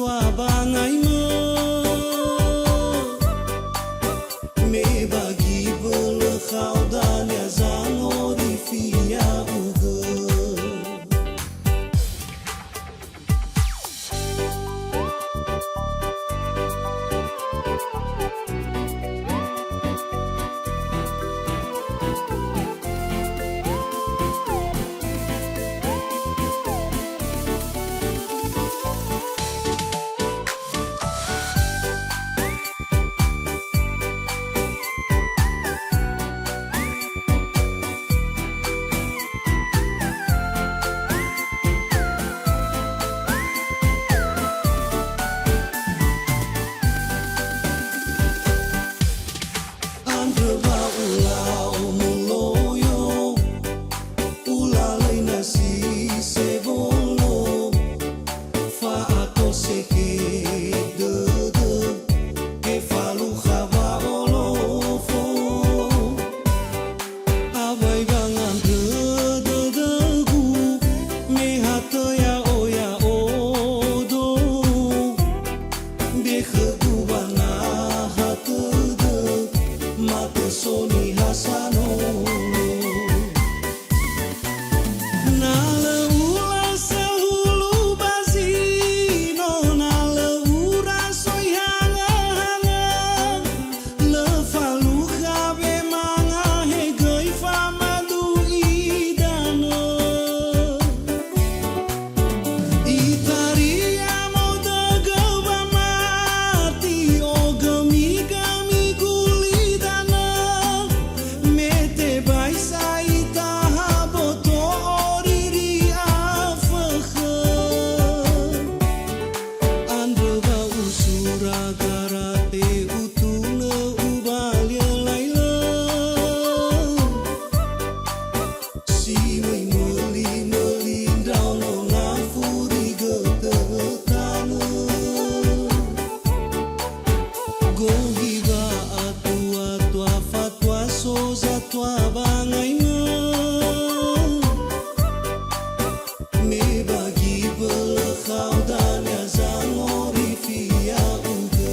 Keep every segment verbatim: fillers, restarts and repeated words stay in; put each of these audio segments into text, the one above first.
Ba bangaimö, me ba gibölö khau dania zangorifi ya'ugö. Andrö wa ulau muloyo, ulalöi nasi sebolo, fa'atoseke dödö, efalukha wa'olofo. Awai wangandrö dödögu, me hatö ya'o ya'odo. Be khögu ba naha tödö, matö so niha sanolo. Na lö ula sahulu ba zi no, na lö ura soi hangö-hangö, lö falukha wemanga he göi famadu idanö. Itaria modögö wamati, ogömi-gömi gulidanö, me tebai sa itaha boto oriri afökhö. Andrö wa usura garate utunö ubaliö lailö. Si möi möli-möli ndraono ngafuri götö tanö. Gohi wa'atua-tua fatua so zatua bangaimö. Me ba gibölö khau dania zangorifi ya'ugö.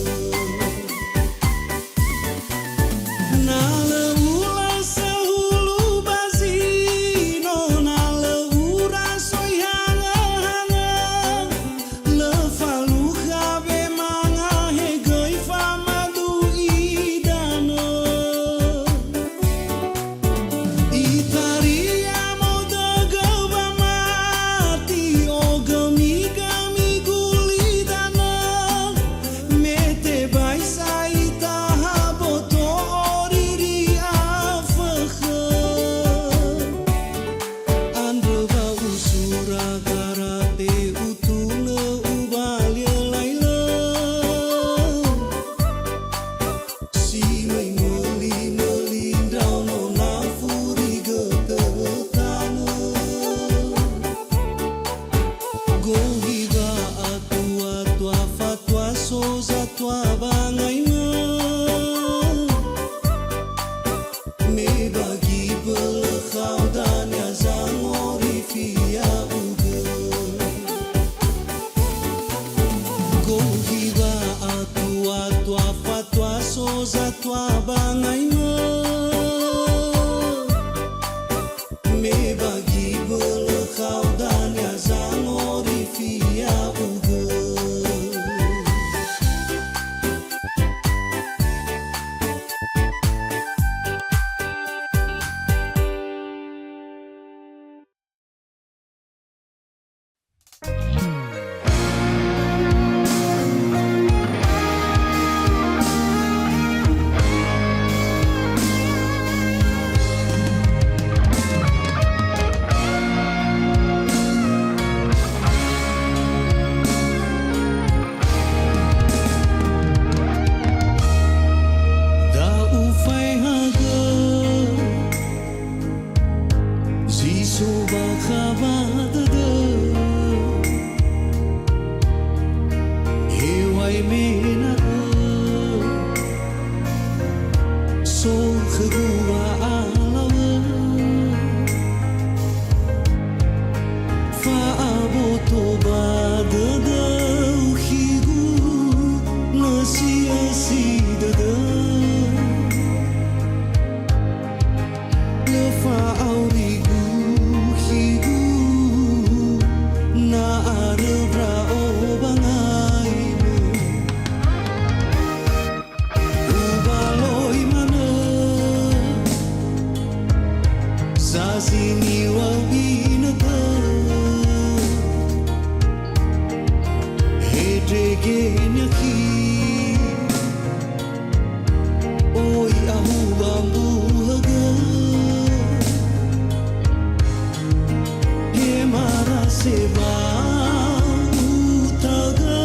Ndrege nyaki, oi ahua mbuhagö. He marase ba utagö,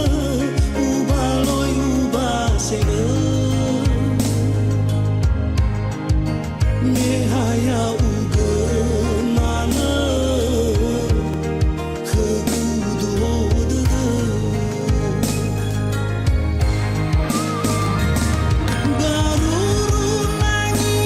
ubaloi ubasegö. Me ha ya'ugö manö khögu duo dödö. Baruru nangi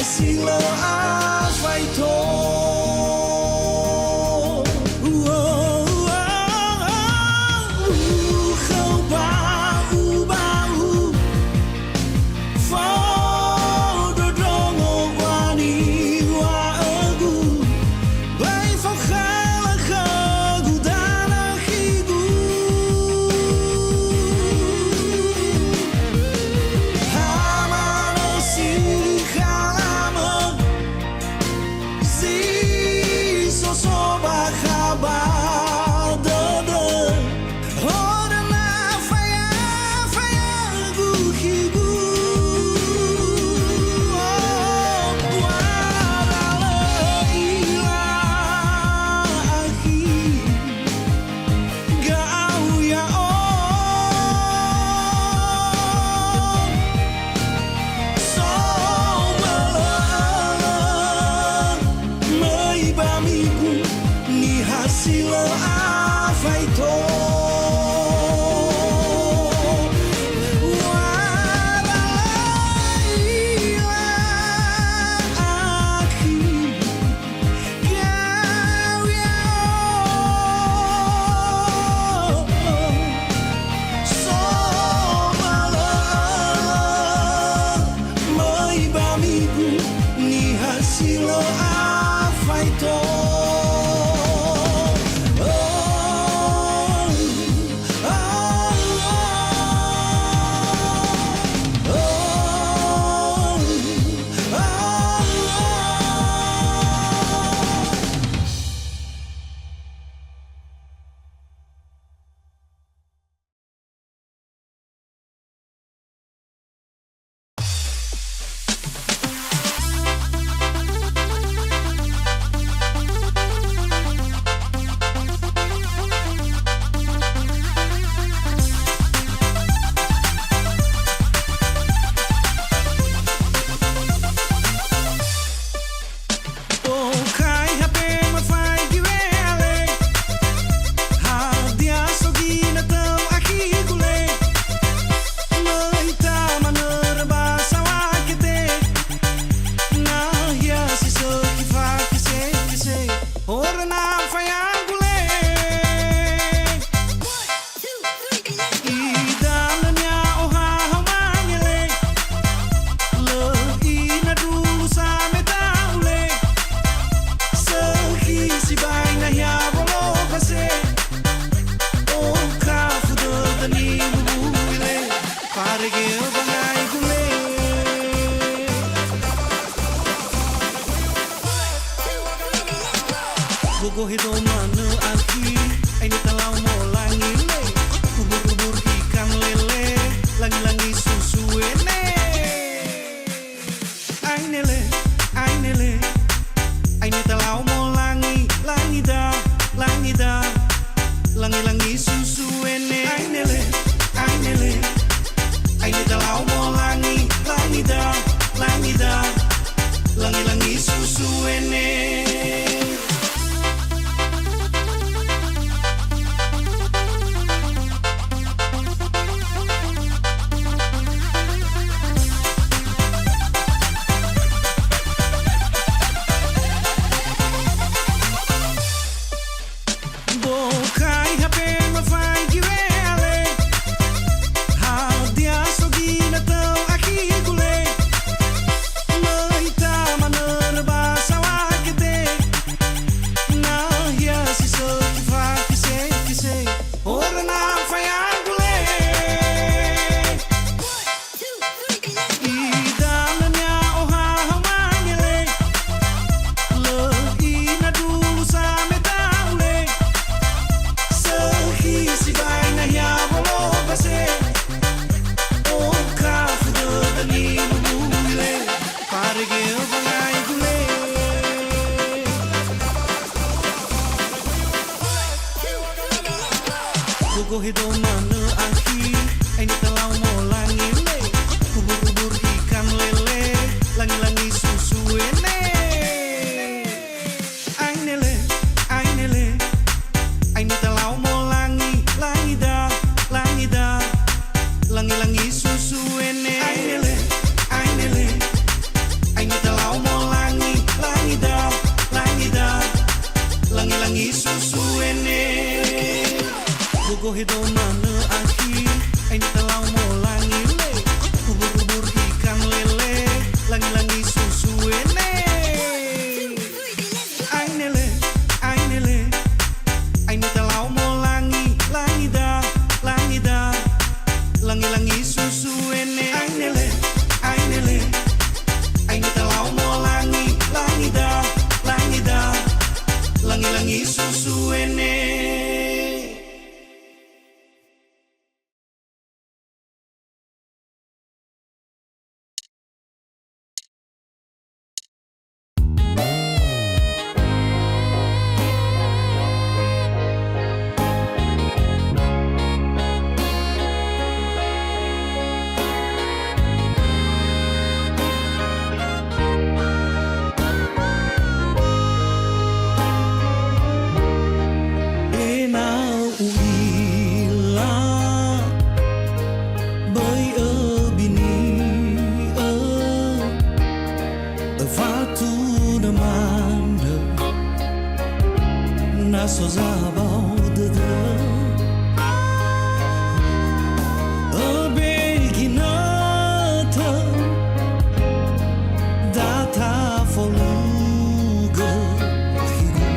Si lö afaito. Ukhöu ba'u-ba'u, fondrondrongo waniŵa'ögu. Böi fokhölö khögu danö khigu. Ha manö si khalamö, si so so bakha ba dödö. Horöna faya-fayagu khigu. Wa lö ila akhi, ga'au ya'o. So mölö-ölö, möi ba migu, niha si lö afaito. Wa lö ila akhi, ga'au ya'o. So mölö-ölö, möi ba migu, niha si lö afaito. Oh, oh, oh, oh, oh. Tokai H P mafaigi we'ale. Hadia so ginötö akhigu le? Möi tamanörö ba saŵa kete. Nahia si sökhi fakese-kese. Horöna fayagu le. Idanönia ohahau mangele, lö inadulu sameta'u le. Sökhi sibai nahia wolombase, okafu dödö niwuwui le, faregeo ba ngaigu le. Gogohe do manö akhi, aine talau molangi le. Ubur-ubur ikan lele, langi-langi susu ene. Aine le, aine le, aine talau molangi, langi da, langi da. Langi-langi susu ene. Aine le, aine le, aine talau molangi, langi da, langi da. Langi-langi susu ene. Hedo manö akhi, aini talau molangi le. Ubur-ubur ikan lele, langi-langi susu ene. Ainele, ainele, aini talau molangi, langi da, langi da, langi-langi susu ene. Ainele, ainele, aini talau molangi, langi da, langi da, langi-langi susu ene. Ena'ö u'ila, böi öbini'ö, öfatunö manö, na so zabao dödö. Öbe ginötö, da tafolugö khigu.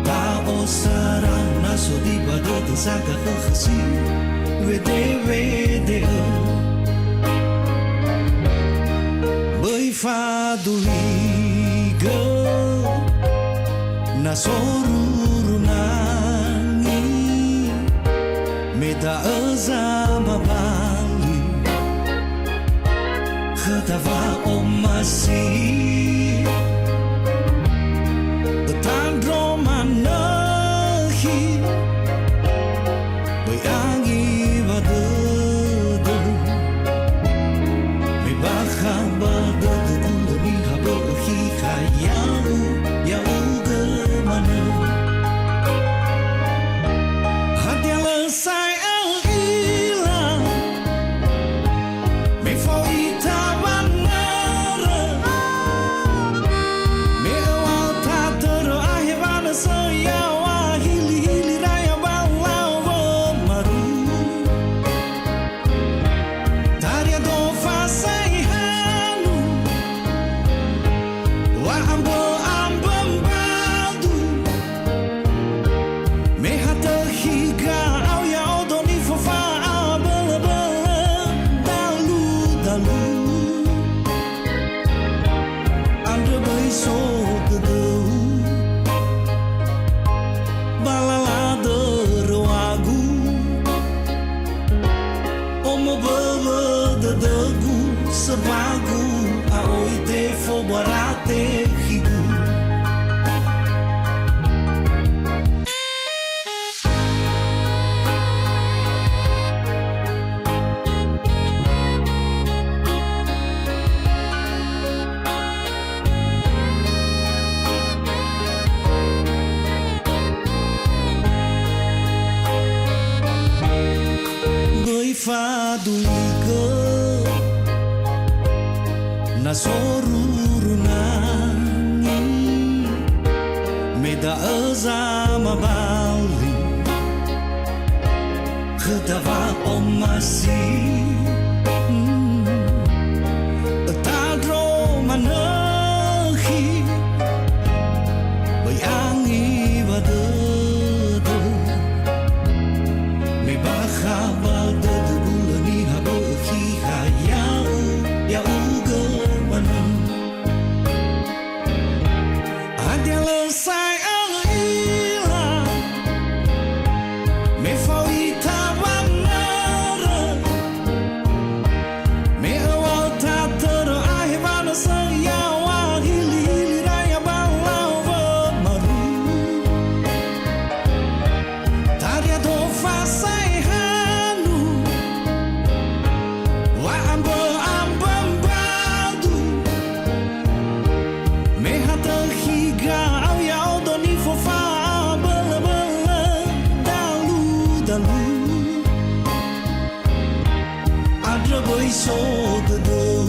Ta'osara na so di ba dödö saga'ö khösi, wede-wede'ö. Böi faduligö na so ruru nangi, me da'ö zamabali khöda wa'omasi. Ötandro manö khi, böi angi ba dödö. Me bakha ba dödögu lö niha bö'ö khi ha ya'u, ya'ugö manö. Hadia lö sa'ae ö'ila, me fao ita wanörö, me öŵa'ö tatörö ahe wanösö ya'oa hilihili raya ba lao wömaru. Taria do fasai hanu, wa'ambö'ambö mbadu. Me ha tökhi ga'ao ya'odo nifofa'a bölöbölö daludalu. Andrö böi so dödöu, ba lala döröagu. Omo böwö dödögu, sömbagu, a'oi tefo bua ra tekhigu. Böi faduligö na so ruru nangi, me da'ö zamabali khöda wa'omasi. Mm. Ötandro manö khi, böi angi ba dödö. Me bakha ba dödögu lö niha bö'ö khi ha ya'u, ya'ugö manö. Hadia lö sa'ae ö'ila, me fao ita wanörö, me öŵa'ö tatörö ahe wanösö ya'oa hilihili raya ba lao wömaru. Taria do fasai hanu, wa'ambö'ambö mbadu. Me ha tökhi ga'ao ya'odo nifofa'a bölöbölö daludalu. Andrö böi so dödöu,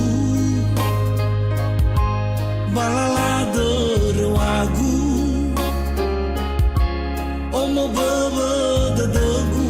ba lala döröagu. Omo böwö dödögu,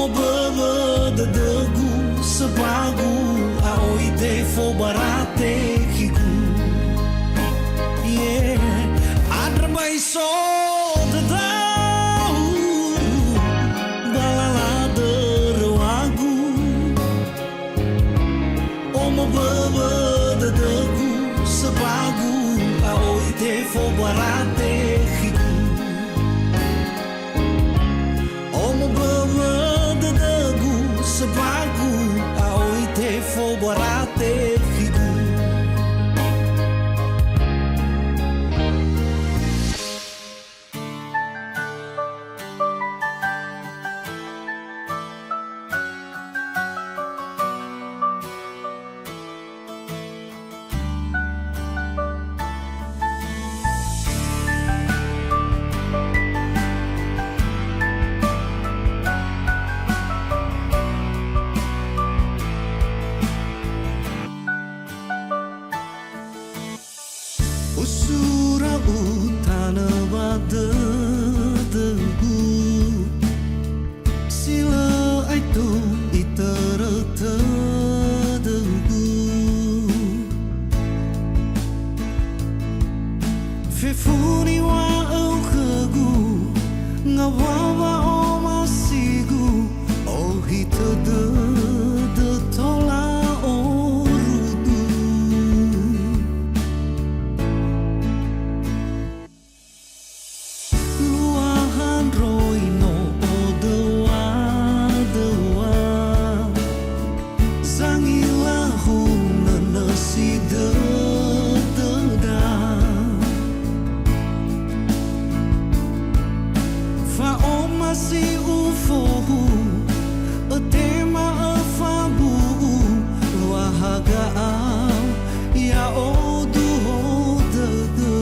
Böwö dödögu, sebua gu a'oi tefo ba ratekhigu. Yeah, andrö bai so dödöu, ba lala döröwagu. Omo böwö dödögu, sebua gu a'oi tefo ba ratekhigu. Omo böwö dödögu, sebua gu a'oi tefo ba ratekhigu. Usura utanö ba dödögu, si lö aetu itörö tödögu. Fefu niŵa'öu khögu, ngawua wa'omasigu, ohitö dödö tola orudu. Luaha ndroi no odöŵa-döŵa, zangila hunö nösi dödöda. Fa'omasi ufohu, ötema öfabu'u, wa haga au ya'odu ho dödö.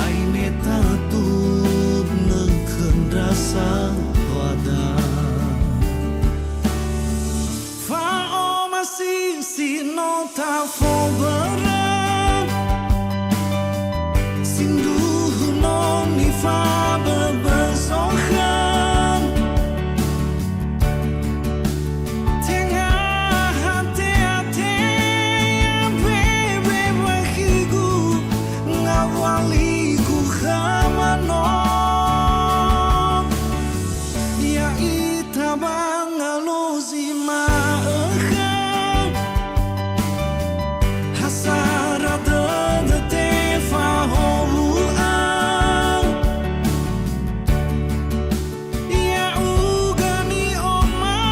Aine tatudnö khö ndra saŵada. Fa'omasi si no tafobörö, sindruhu no nifaböbö zokhö. Tenga hate-hate ya bewe wakhigu, ngawaligu khö manö. Ya'ita ba ngalozi ma'ökhö, ha sara dödö tefahowu'ö. Ya'ugö ni'omasi'ö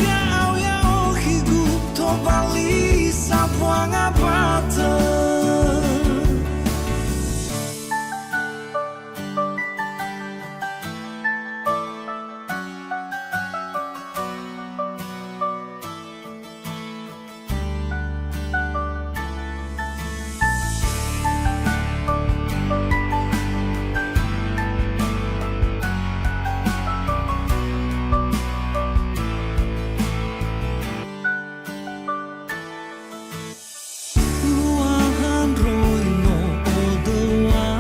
ga'au ya'okhigu, tobali sambua ngabatö. Luaha ndroi no odöŵa-döŵa,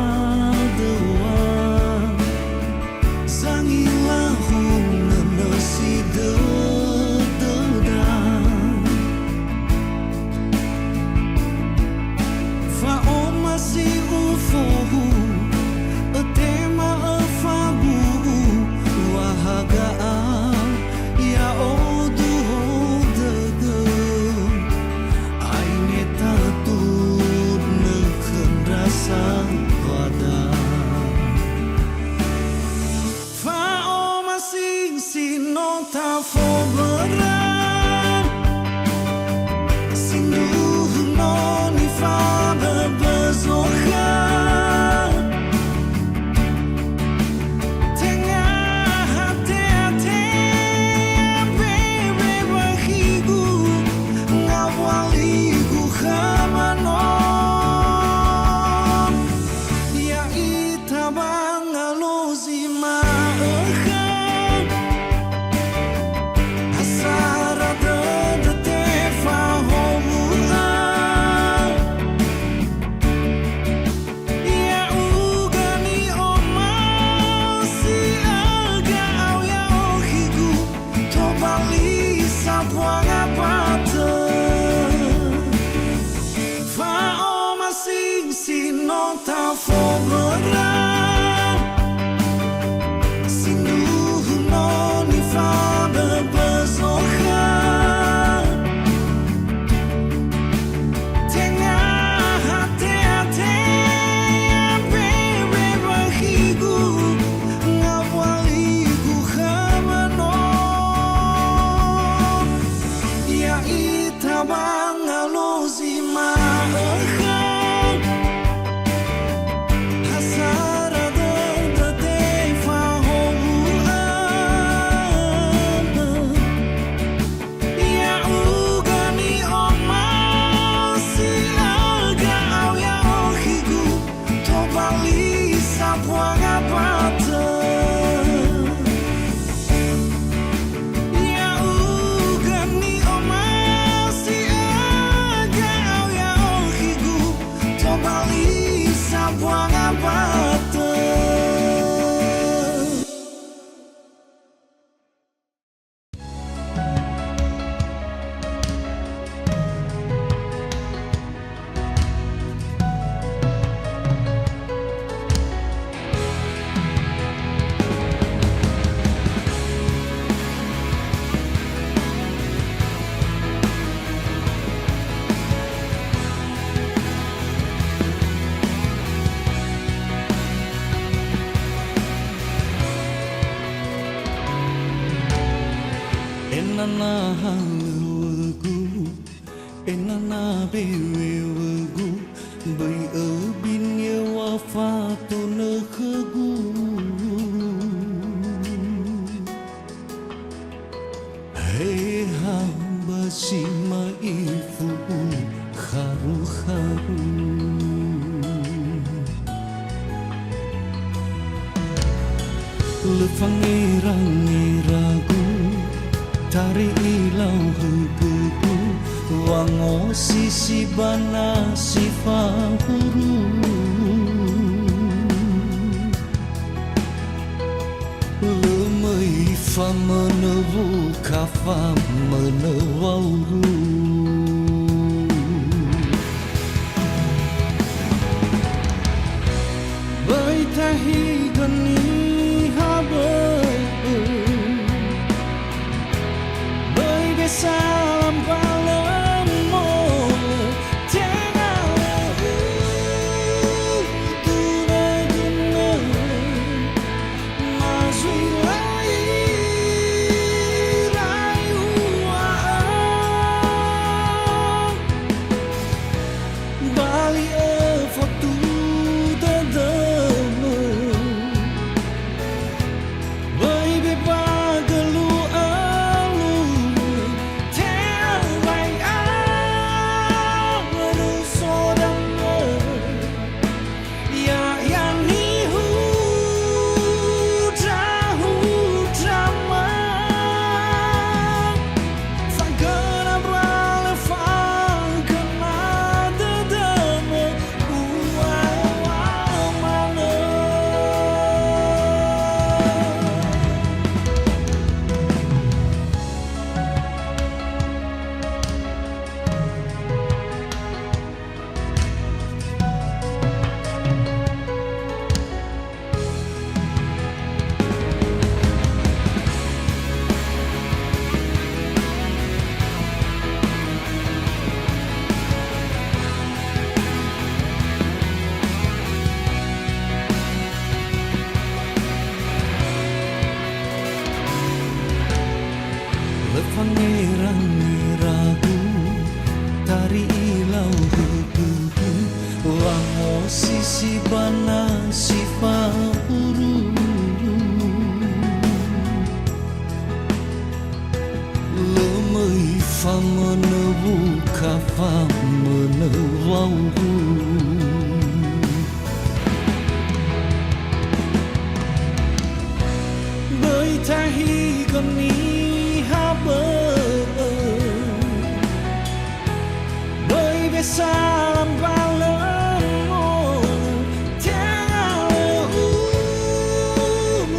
zangila hunö nösi dödöda. Fa'omasi ufohu, ötema öfabu'u, wa haga au ya'odu ho dödö. Aine tatudnö khö ndra saŵada. Fa'omasi si no tafobörö, sindruhu no nifaböbö zokhö. Tenga hate-hate ya bewe wakhigu, ngawaligu khö manö. Ya'ita ba ngalozi ma'ökhö, Wangabata. Ya'ugö ni'omasi aga au ya'o khigu, tobali sa wangabata. Enana halöŵögu, enana bewewögu, böi öbini yöŵa fatonö khögu. He ha ba si ma'ifu ukharu-kharu. Lö fangerangeragu, tari ilau högögu, wangosisi ba nasi fahuru. Lö möi famönö wuka famönö wauru. Böi tahigö niha bö'ö. Böi be salambalö molö, tenga lö udunö-dunö, ma zui lai rayu a'a. Bali'ö fotu dödömö. Böi be ba gölu'ö-lu'ö, tebai aröu so dömö. Ya'ia nihudrahudrama. Fagöna mbalö, fagöna dödömö, ua-ua manö. Lö fangerangeragu, tari ilau högögu, wangosisi ba nasi fahuru. Lö möi famönö wuka famönö wauru. Böi tahigö niha bö'ö. Böi be salambalö molö, tenga lö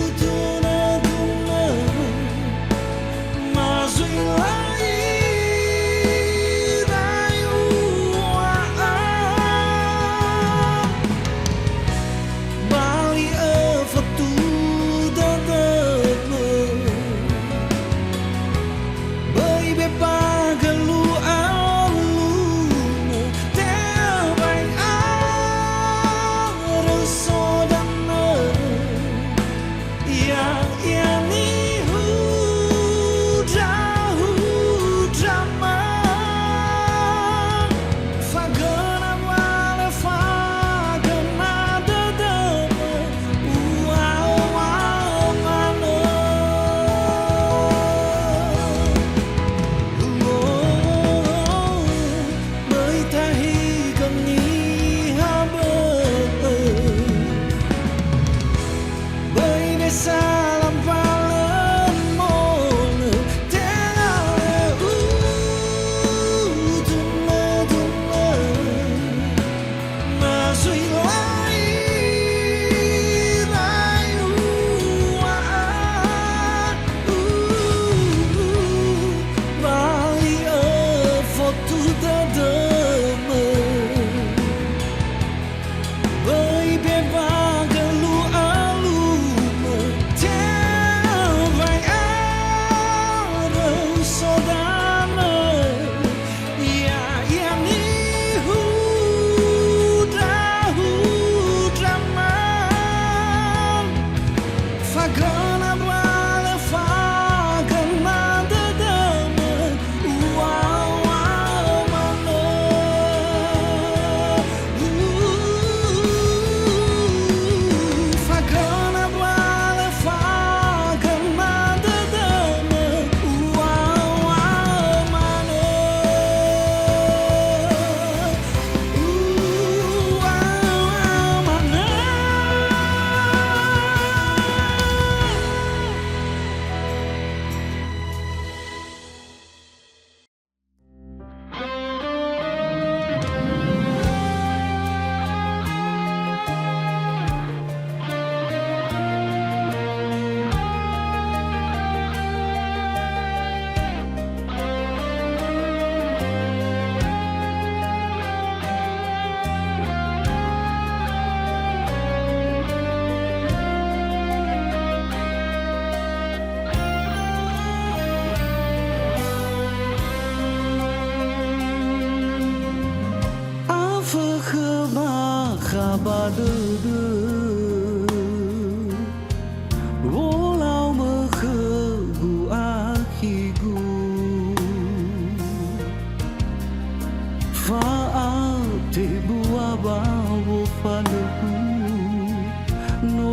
udunö-dunö. Ma zui lai rayu a'a.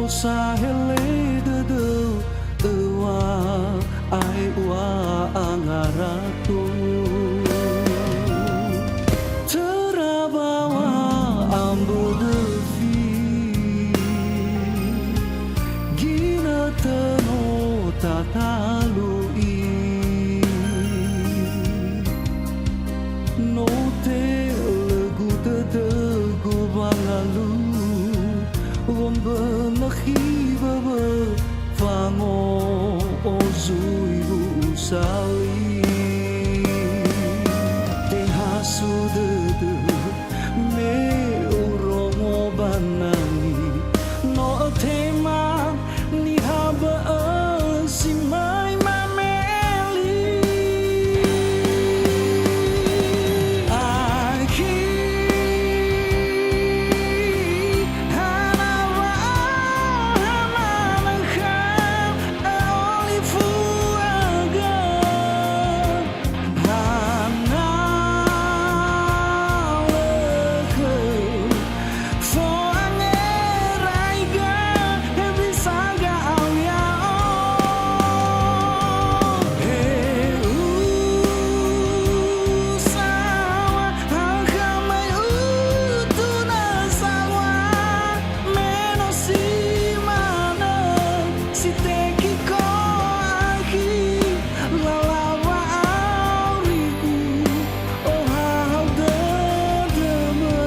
Sahele dödöu öŵa'ae ua angarato. Töra baŵa ambö döfi, ginötö no tatalu'i. No te'lögu dödögu wangalui, wombölö khi böwö fango'o zui wu'usa li. Tehasu dödö me urongo ba nangi, no ötema niha bö'ö si möi mame'e li. Akhi, hana wa'aoha manö khöu, ö'olifuagö. Hana lö khöu, fo'angeraiga, hewisa ga'au ya'o. He usaŵa, akhamai utu na saŵa, me no si manö, si tekiko akhi, lala wa'aurigu, ohahau dödömö.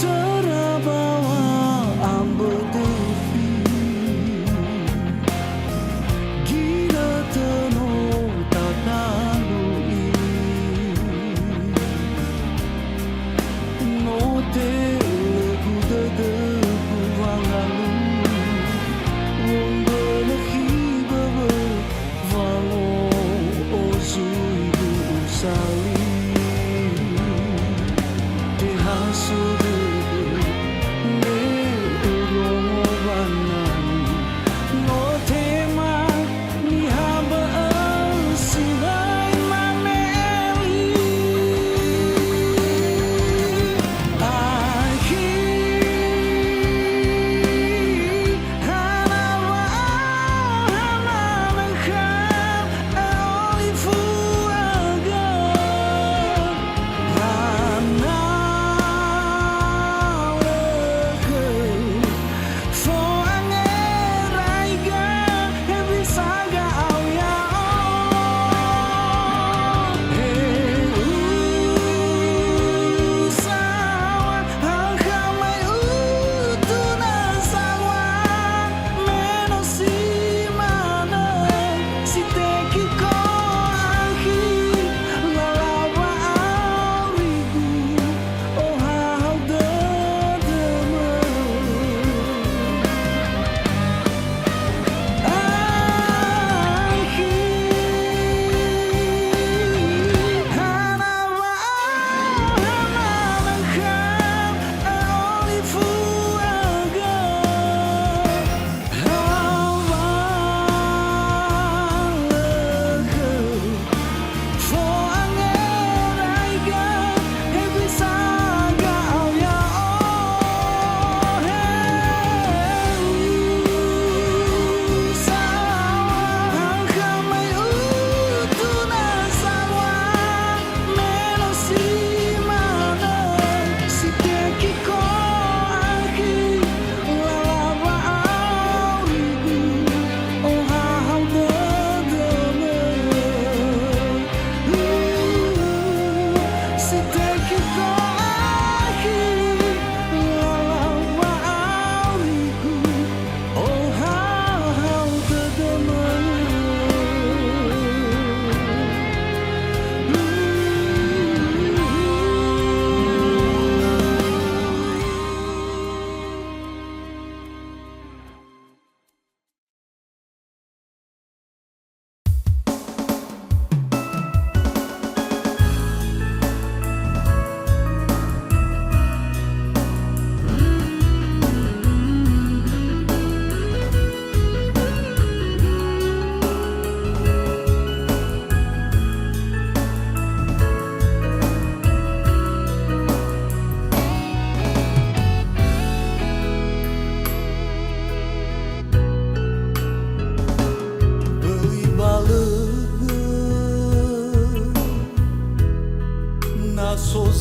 Töra baŵa ambö döfi, ginötö no tatalu'i. No te'lögu dödögu wangalui, wombölö khi böwö wango'o zui wu'usa li. Tehasu dödö me urongo wangalui, no tema niha bö'ö si möi mame'e li. Akhi, hana wa'aoha manö khöu, ö'olifuagö. Hana lö khöu, fo'angeraiga, hewisa ga'au ya'o. He usaŵa, akhamai utu na saŵa, me no si manö, si tekiko akhi, lala wa'aurigu, ohahau dödömö.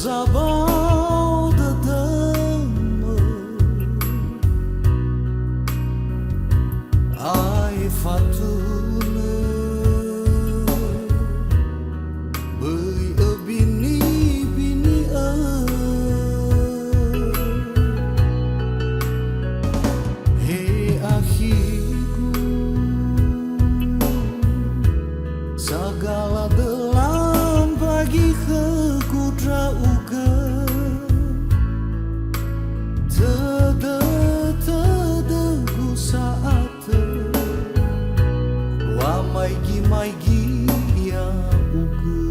Zabao dödömö, ae fatunö, böi öbini-bini'ö. He akhigu, sagala döla mbagi khögu ndra'ugö, tödö-tödögu sa'atö, wamaigi-maigi ya'ugö.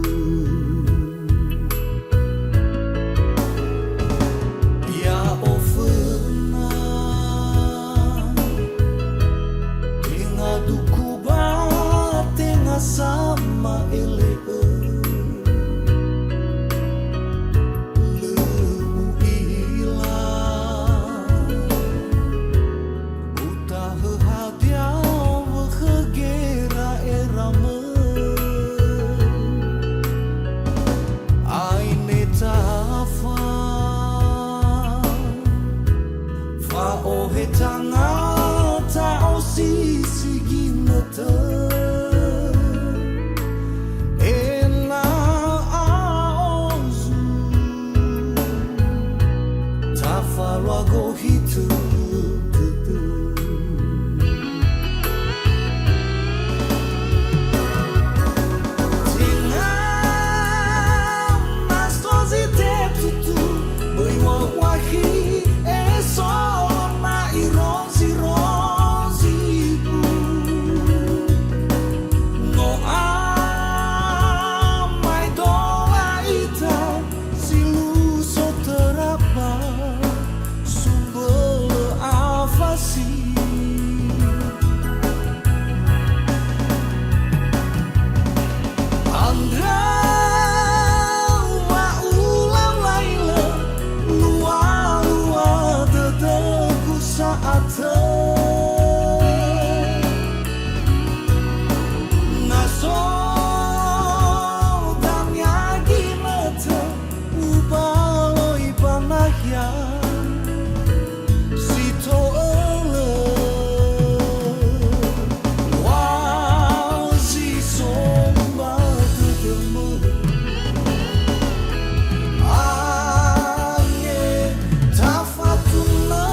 Ya'oföna, tenga duku ba tenga sama'ele'ö. Lö u'ila, utahö hadia wökhö gera'eramö. Aine tafa, fa'ohe tanga ta'osisi ginötö. Ena'ö ozu, tafalua gohi tö-, tö-, tö. Tenga na so zi tetutu, böi wa'uakhi, eso na irozi-rozigu. No amaedola ita si luso töra ba sumbölö afasi. Andrö wa ulalailö, lua-lua dödögu sa'atö. Na so dania ginötö, ubaloi ba nahia si to'ölö. Wa zi so ba dödömö, ange tafatunö.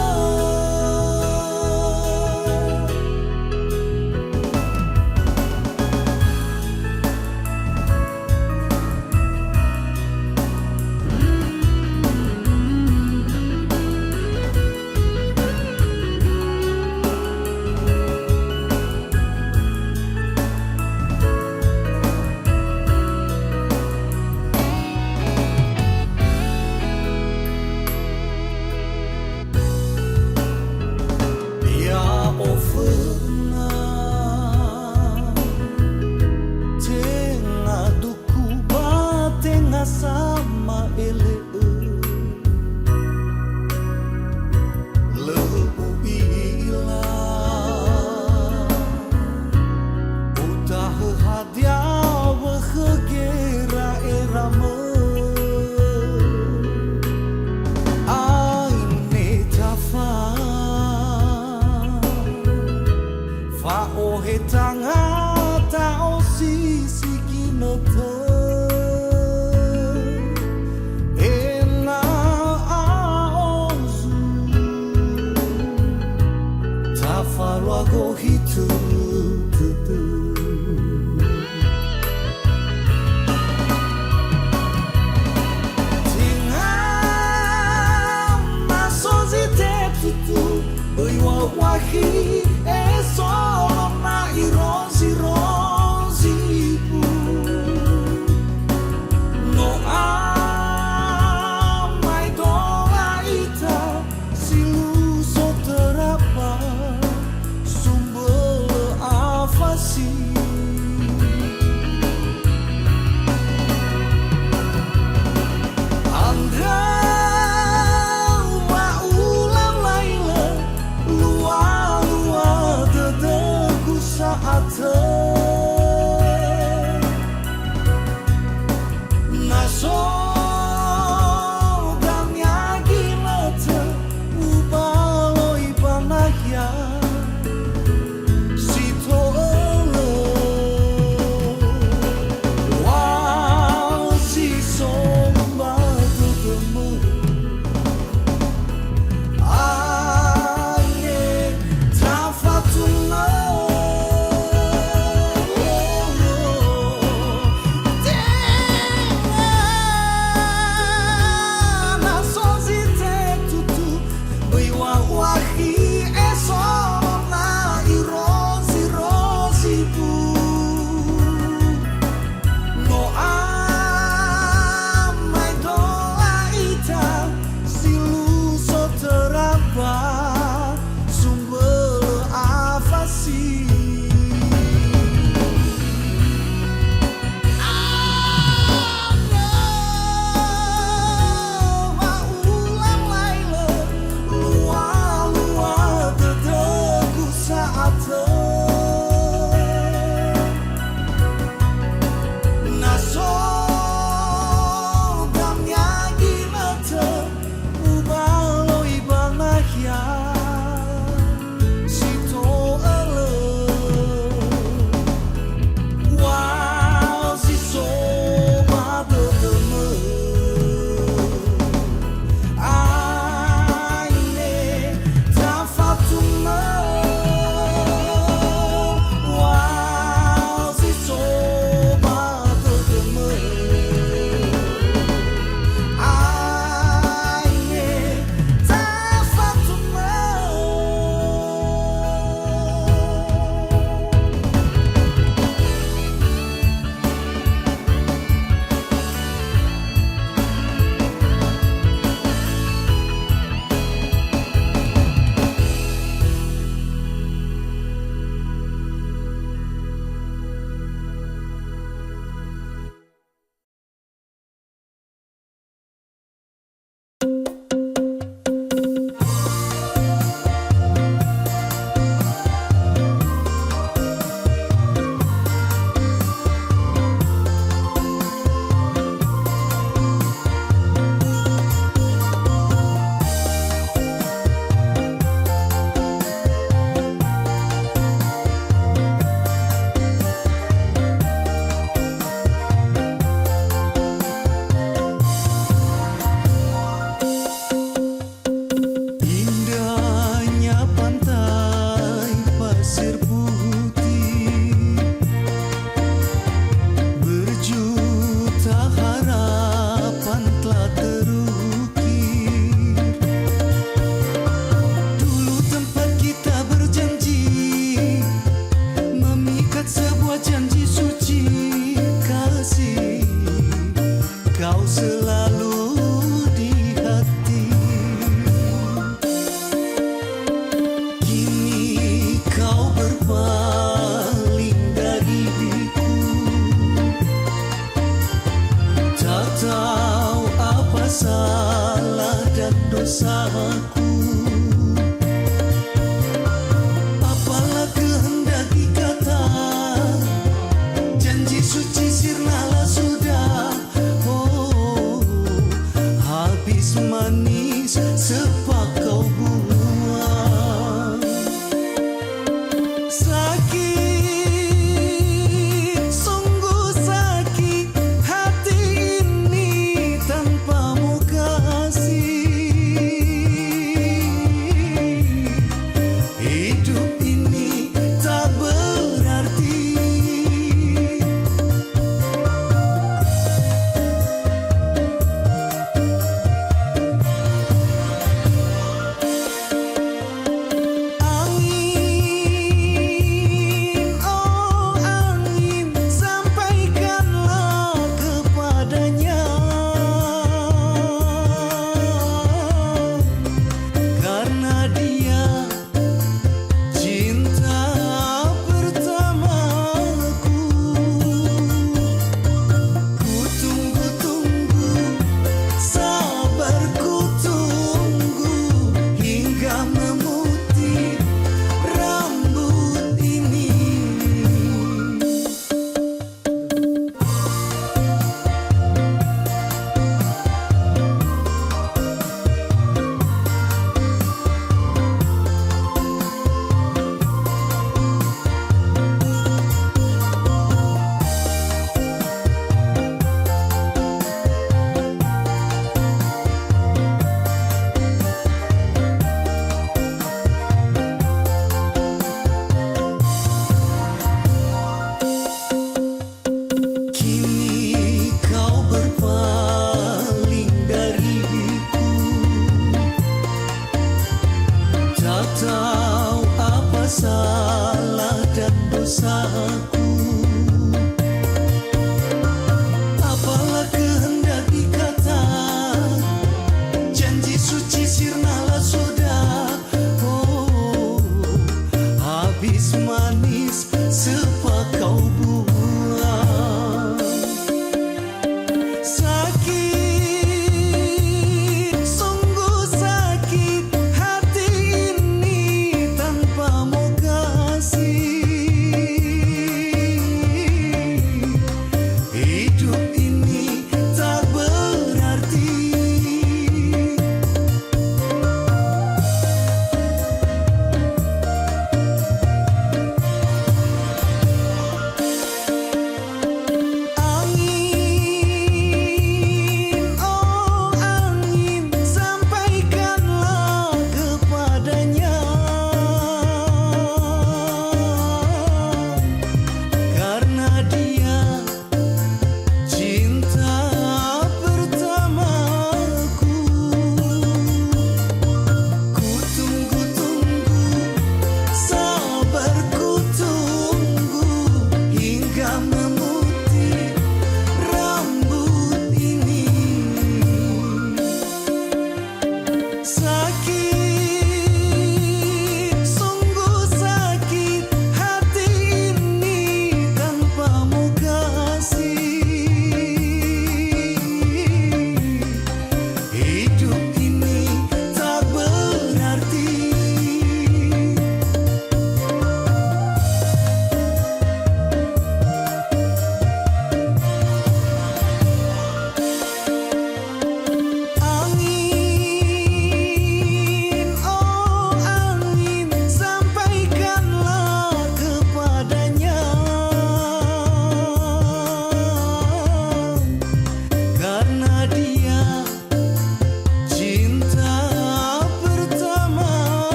Ya'oföna, tenga du- Ku ba tenga sama'ele'ö. Lö u'ila, utahö hadia wökhö gera'eramö. Aine tafa. Fa'ohe tanga ta'osisi ginötö, ena'ö ozu, tafalua gohi tö-, tö-, tö. Tenga na so zi tetutu, böi wa'uakhi, eso na irozi-rozigu. No amaedola ita si luso töra ba sumbölö afasi. Andrö wa ulalailö, lua-lua dödögu sa'atö. Na so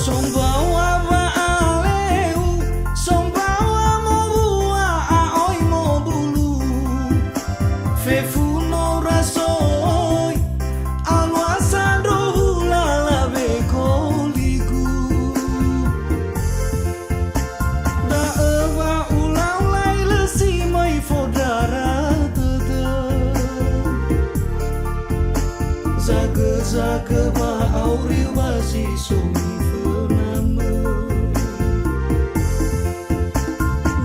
Sombaŵa wa'aleu, sombaŵa mowua a'oi mobulu. Fefu no rasoi, alua sandro hulala wekoligu. Da'ö wa ulaulailö si möi fondrara dödö. Zagö-zagö wa'auri wa zi so mifönamö.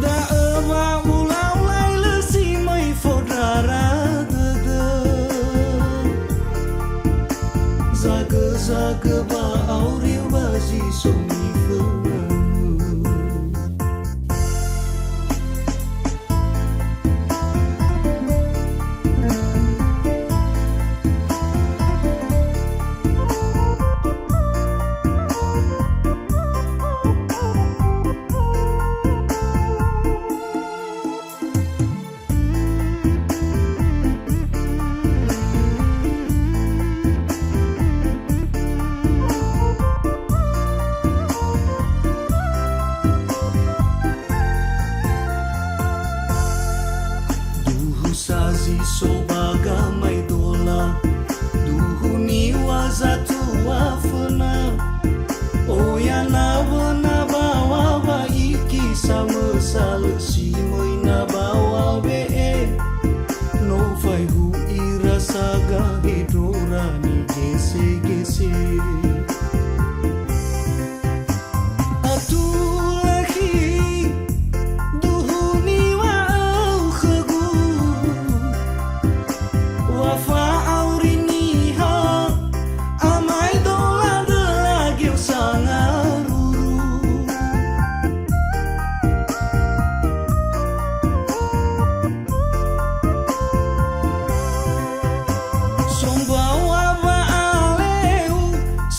Da'ö wa ulaulailö si möi fondrara dödö. Zagö-zagö wa'auri wa zi so mifönamö. Duhu sa zi so ba gamaedola, duhu niŵa zatua föna. Oya nawöna baŵa wa iki samösa lö si möi na baŵa we'e. No faehu ira saga hedrora nigese-gese. Atulökhi, duhu niŵa'öu khögu, wa fa'auri niha, amaedola döla geu sangaruru. Sombaŵa wa'aleu,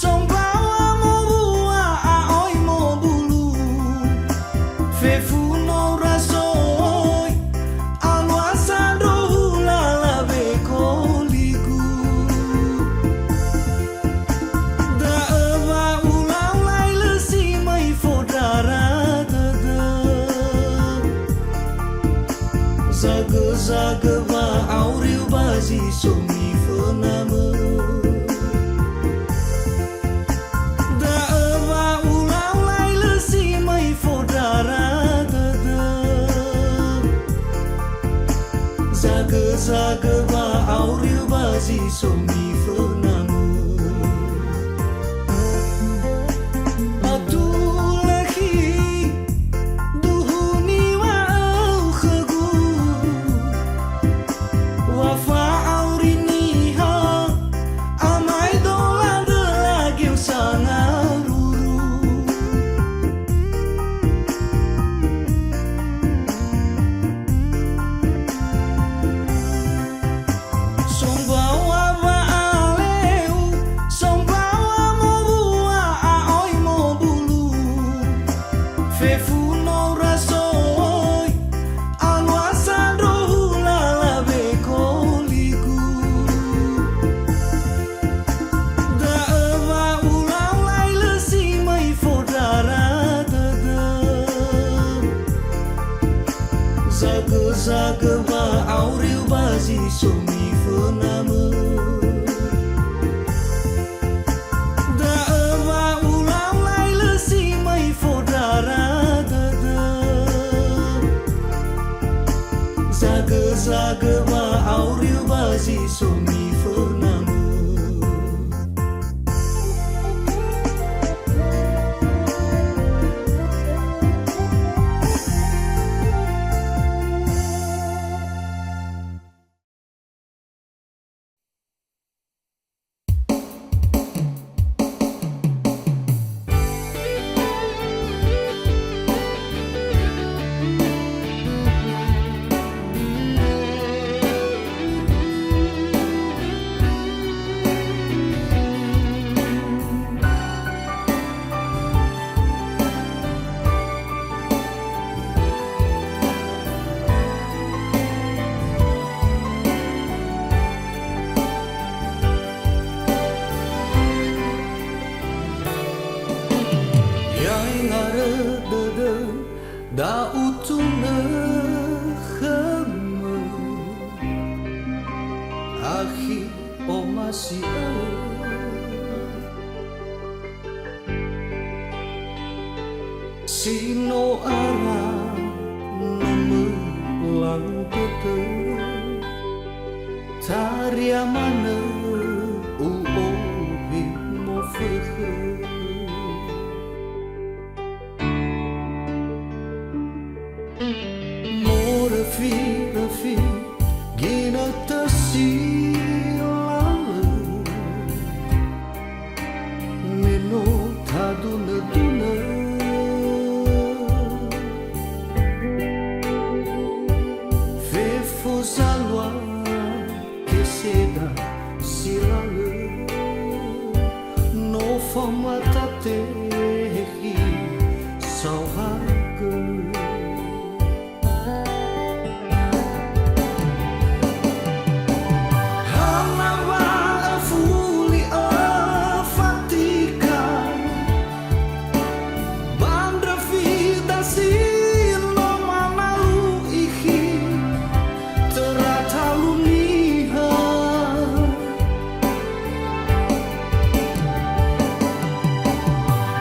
sombaŵa mowua a'oi mobulu. Fefu no rasoi, alua sandro hulala wekoligu. Da'ö wa ulaulailö si möi fondrara dödö. Zagö-zagö wa'auri wa zi so mifönamö. Da'ö wa ulaulailö si möi fondrara dödö. Zagö-zagö wa'auri wa zi so mifönamö. Atulökhi, duhu niŵa'öu khögu, wa fa'auri niha, amaedola döla geu sangaruru. Sombaŵa wa'aleu, sombaŵa mowua a'oi mobulu. Fefu no rasoi, alua sandro hulala wekoligu. Da'ö wa ulaulailö si möi fondrara dödö. Zagö-zagö wa'auri wa zi so mifönamö. Da'ö wa ulaulailö si möi fondrara dödö. Zagö-zagö wa'auri wa zi so mifönamö. Ya'e ngarö dödö da'utunö khömö, akhi omasi'ö. Si no ara no mölau dödö, taria manö u'ohe mofökhö. Moröfi-röfi ginötö si lalö, me no tadunö-dunö. Fefu zalua keseda si lalö, no famata tehe saohagö. Hana wa öfuli öfatika, ba ndröfi dasi no manalu ikhi, töra talu niha.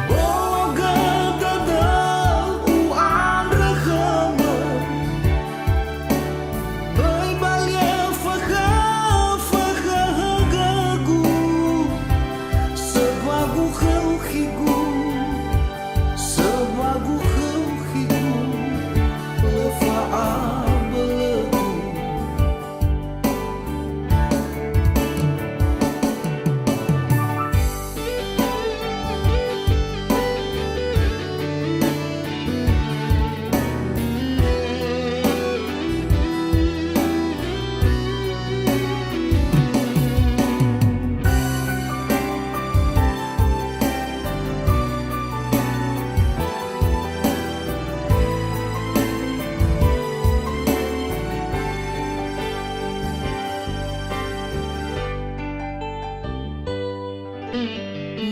Bolo gö dödö u'andrö khömö, böi balia fökhö-, fökhö högögu, söbagu khöu khigu, söbagu khöu khigu, lö fa'abölögu.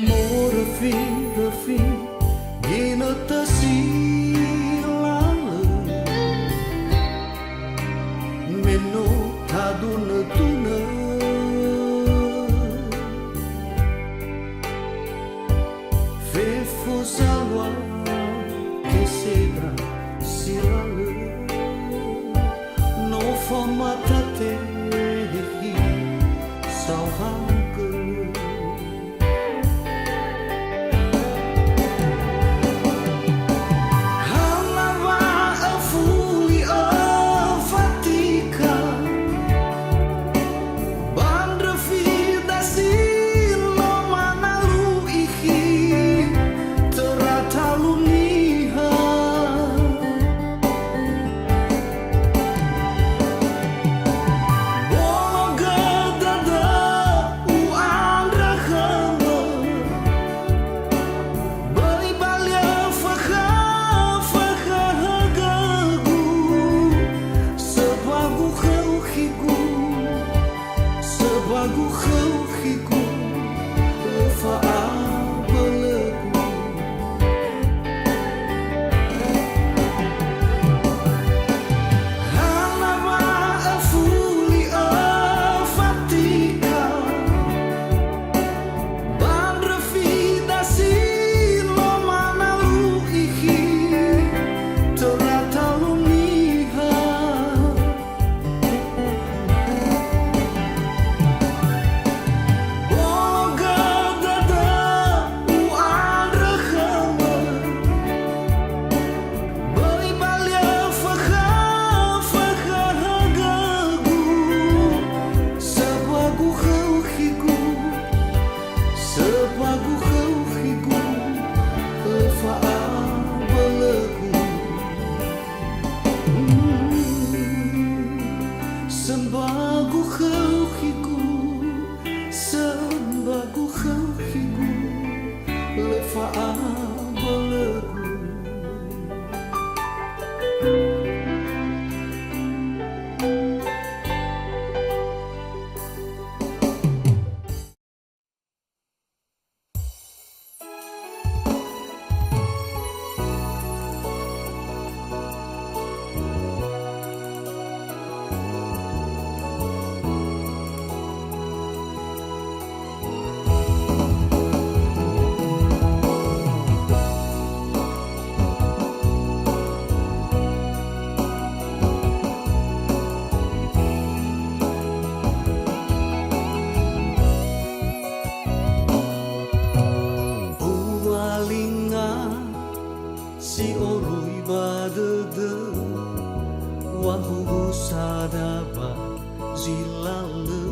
Moröfi-röfi ginötö si lalö, me no tadunö-dunö. Fefu zalua keseda si lalö, no famata tehe saohagö. Hana wa öfuli öfatika, ba ndröfi dasi no manalu ikhi, töra talu niha. Si oroi ba dödö, wa huhusa da ba zi lalö.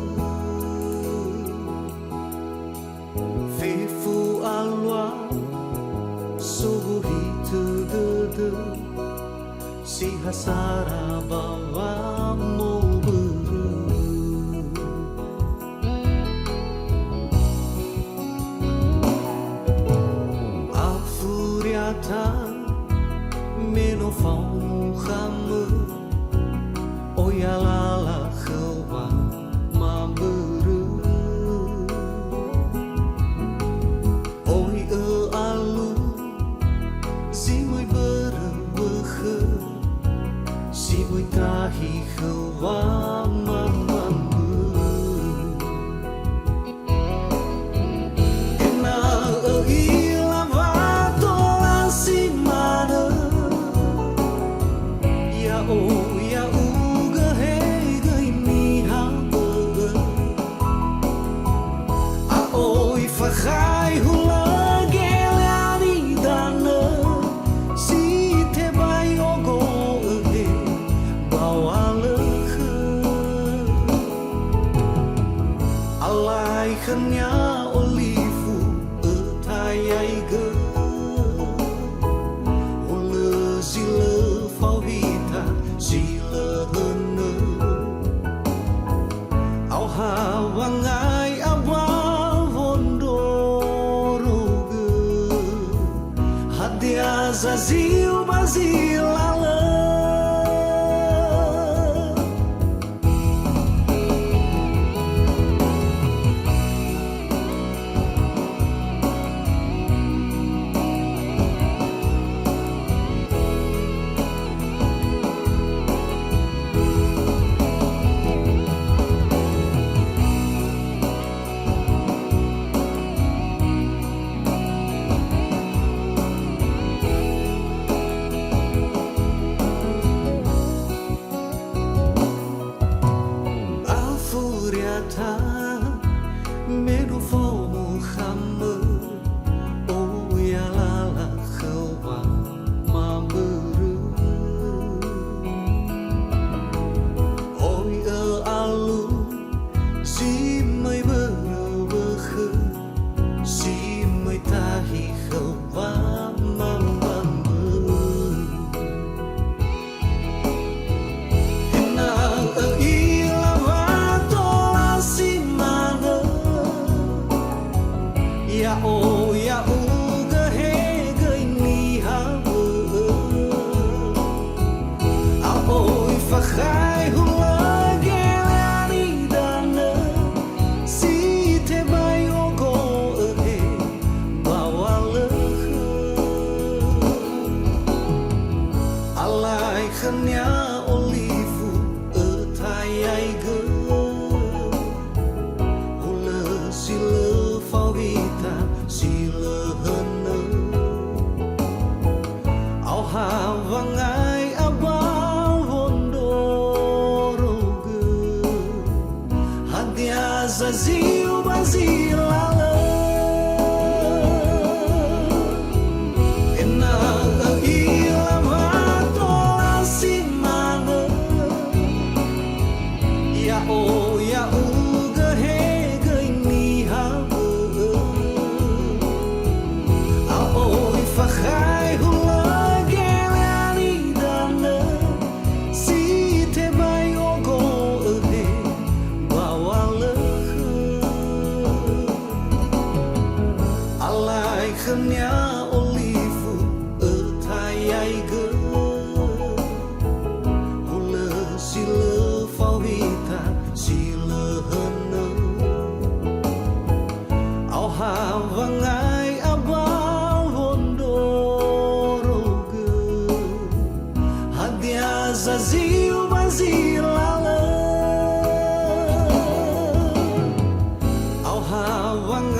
Fefu alua, sohitö dödö, si ha sara ba wamobörö. Afuriata me no fao mukhamö, oya lala khöu wamabörö. Oi öalu, zi möi börö wökhö, si möi tahi khöu wamabörö. Ena'ö ö'ila wa tola si manö, ya'o, ya'ugö he göi niha bö'ö. A'oi fakhai hulö geleani danö, si tebai ogo'ö he ba walökhö. Alai khönia olifu ötayaigö, hulö zi lö fao hita si lö hönö. Aoha wangai abawa wondrorogö, hadia zaziu ba zi lalö. Afuriata me no fao mukhamö, oya lala khöu wamabörö. Oi öalu, zi möi börö wökhö, si möi tahi khöu wamabörö. Ena'ö ö'ila wa tola si manö, ya'o, ya'ugö he göi niha bö'ö. A'oi fakhai hulö geleani danö, si tebai ogo'ö he ba walökhö. Alai khönia olifu ötayaigö, hulö zi lö fao hita si lö hönö. Aoha wangai abawa wondrorogö, hadia zaziu ba zi lalö. Ena'ö ö'ila wa tola si manö, ya'o, ya'ugö he göi niha bö'ö. A'oi fakhai hulö geleani danö, si tebai ogo'ö he ba walökhö. Alai khönia olifu ötayaigö, hulö zi lö fao hita si lö hönö. Aoha wangai abawa wondrorogö, hadia zaziu ba zi lalö. Aoha wangai